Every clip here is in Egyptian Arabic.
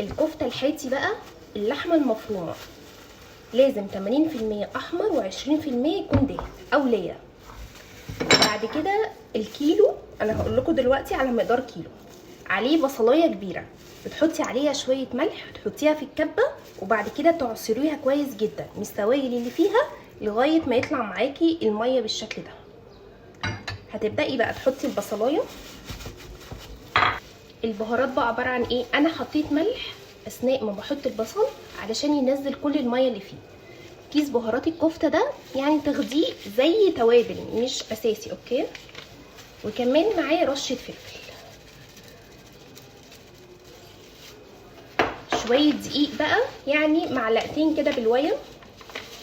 الكفتة الحاتي بقى اللحمة المفرومه لازم 80% احمر و20% يكون دهن او ليا. بعد كده الكيلو انا هقول لكم دلوقتي على مقدار كيلو، عليه بصلايه كبيرة بتحطي عليها شوية ملح، تحطيها في الكبه وبعد كده تعصريها كويس جدا من السوائل اللي فيها لغاية ما يطلع معاكي المية بالشكل ده. هتبداي بقى تحطي البصلايه. البهارات بقى عبارة عن ايه؟ انا حطيت ملح اثناء ما بحط البصل علشان ينزل كل المية اللي فيه. كيس بهارات الكفتة ده يعني تاخديه زي توابل مش اساسي، okay. وكمان معايا رشه فلفل، شوية دقيق بقى يعني معلقتين كده بالويم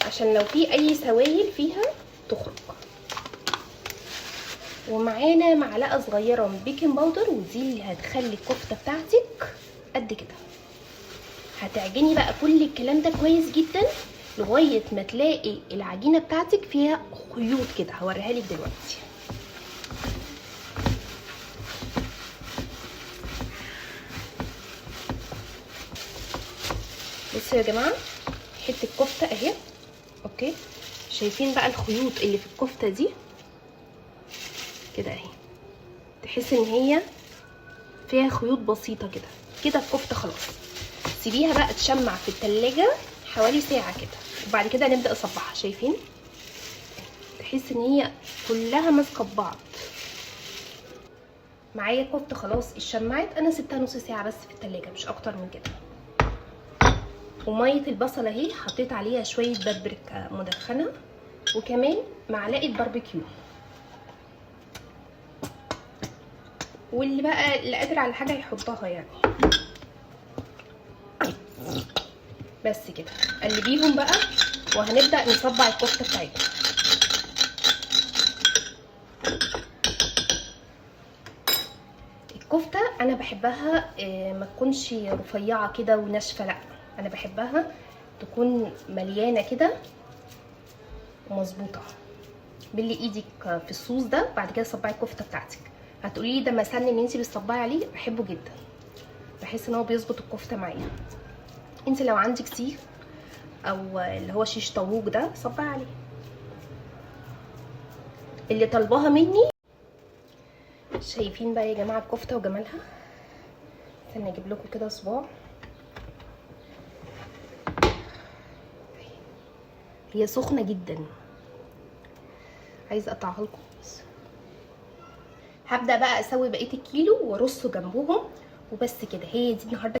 عشان لو في اي سوائل فيها تخرج. ومعانا معلقه صغيرة من baking powder، ودي اللي هتخلي الكفتة بتاعتك قد كده. هتعجني بقى كل الكلام ده كويس جدا لغاية ما تلاقي العجينة بتاعتك فيها خيوط كده، هوريها لك دلوقتي. بصوا يا جماعة حتة الكفتة اهي، okay. شايفين بقى الخيوط اللي في الكفتة دي كده اهي، تحس ان هي فيها خيوط بسيطة كده كده. الكفتة خلاص سيبيها بقى تشمع في التلاجة حوالي ساعة كده، وبعد كده نبدا نصبعها. شايفين؟ تحس ان هي كلها ماسكه ببعض. معايا كفته خلاص اتشمعت، انا سبتها نص ساعة بس في التلاجة مش اكتر من كده. ومية البصل اهي حطيت عليها شوية بابريكا مدخنه وكمان معلقه باربيكيو، واللي بقى اللي قادر على حاجة يحطها يعني. بس كده قلبيهم بقى، وهنبدا نصبع الكفتة بتاعتنا. الكفتة انا بحبها ما تكونش رفيعة كده وناشفه، لا انا بحبها تكون مليانة كده ومظبوطه. بلي ايدك في الصوص ده، بعد كده صبعي الكفتة بتاعتك. هتقولي لي ده مسن ان انتي بتصبعي عليه، بحبه جدا، بحس ان هو بيظبط الكفتة معايا. انت لو عندك سيخ او اللي هو شيش طاووق ده صبعي عليه. اللي طالباها مني. شايفين بقى يا جماعة الكفتة وجمالها؟ استنى اجيب لكم كده صباع. هي سخنة جدا، عايزه اقطعها لكم. هبدا بقى اسوي بقية الكيلو وارصه جنبهم وبس كده. هي دي النهارده.